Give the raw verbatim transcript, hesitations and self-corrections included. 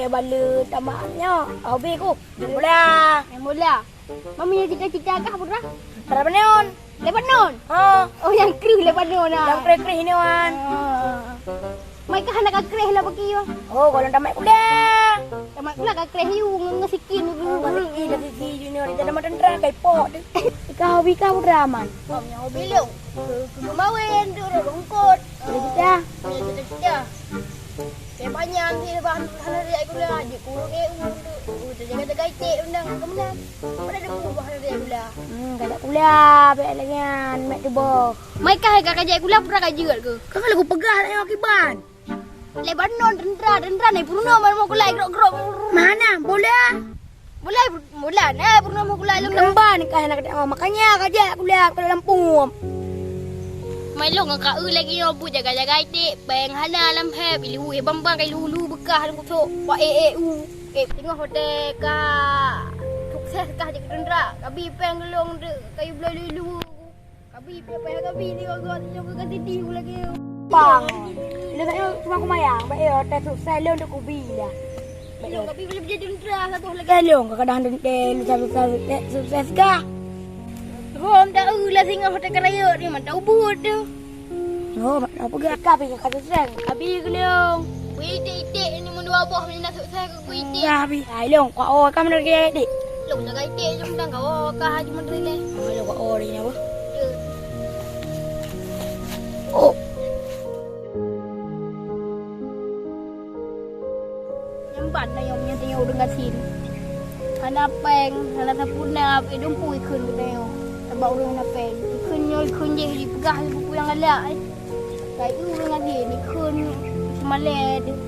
Bala tamat nyoe, hobi ku main bola. Main bola. Mami nyang cita-cita kah putra? Lebanon. Lebanon? Ha. Oh, nyang kreueh Lebanon ah. Nyang kreueh-kreueh inoe an. Ah. Mai kah hana ka kreh lah bagi yo. Oh, kalau tamat kuliah. Tamat kuliah ka kreh yu nge-, nge-, sikin. Oh, nge-, sikin, nge-, sikin, junior. Jadi tamat tentara, kai pok tu. Kah hobi kah putra, Man? Kau punya hobi lu. Ke, ke kemawen tu, rot rungkut. Cita-cita? Punya cita-cita. Kayak banyak ambil lepas hana riak gula, jeuet kurung eh ureueng tu. Ureueng tu jaga-jaga iték undang ke meunan. Pada debu bah hana riak gula. Hmm, kajak kuliah, bèk lagèe nyan, mat tuboh. Mai kah ka kajak kuliah, pura ka jeuet keu? Ka lagu peugah nak nyoe kiban. Lebanon, tentara, tentara, naik purno, main mau kulai, grok, grok. Mana? Bola? Bola, bola, nah, purno mau kulai, lom. Lemban, kah nak kata, oh, makanya kajak kuliah, kalau lampu. Mai long ka eu lagi nyoe bu jaga-jaga iték, péng hana lam hèb, ilu eh bang-bang, ilu-ilu beukah lam kusok. Wah, eh, eh, u. Eh, teungoh watèe ka sukses kah jadi tentara, kabi péng geulong dek kayu beulali ilu. Kabi payah-payah kabi ni gok-gok nyoe ka sedih ulagi. Bang, lôn cuma kumayang, baik ya, tes sukses lôn dek kubi lah. Baik ya. Kabi boleh jadi tentara satu lagi. Lôn kadang-kadang sukses, sukses kah? Rom tak eu lah singoh tak kerayot ni, mantap ubut tu. Oh, mak nak peugah. Ka pi ka sukses. Abi geuliong. Bui iték-iték ni mun dua boh ni nak sukses ke bui iték. Dah abi. Ai long, kau oh, kamu nak iték. Long nak iték jom dang kau oh, ka haji menteri leh. Ai long, kau oh ni apa? Oh. Nyang ban na nyang nyan tanyoe ureueng gasien. Hana péng, hana sapeue na, eh, dumpeue ikheun geutanyoe. Sabab ureueng hana péng. Ikheun nyoe, ikheun jih, jipeugah lé buku nyang galak, eh. Kai ureueng gasien, ikheun seumalée deuh.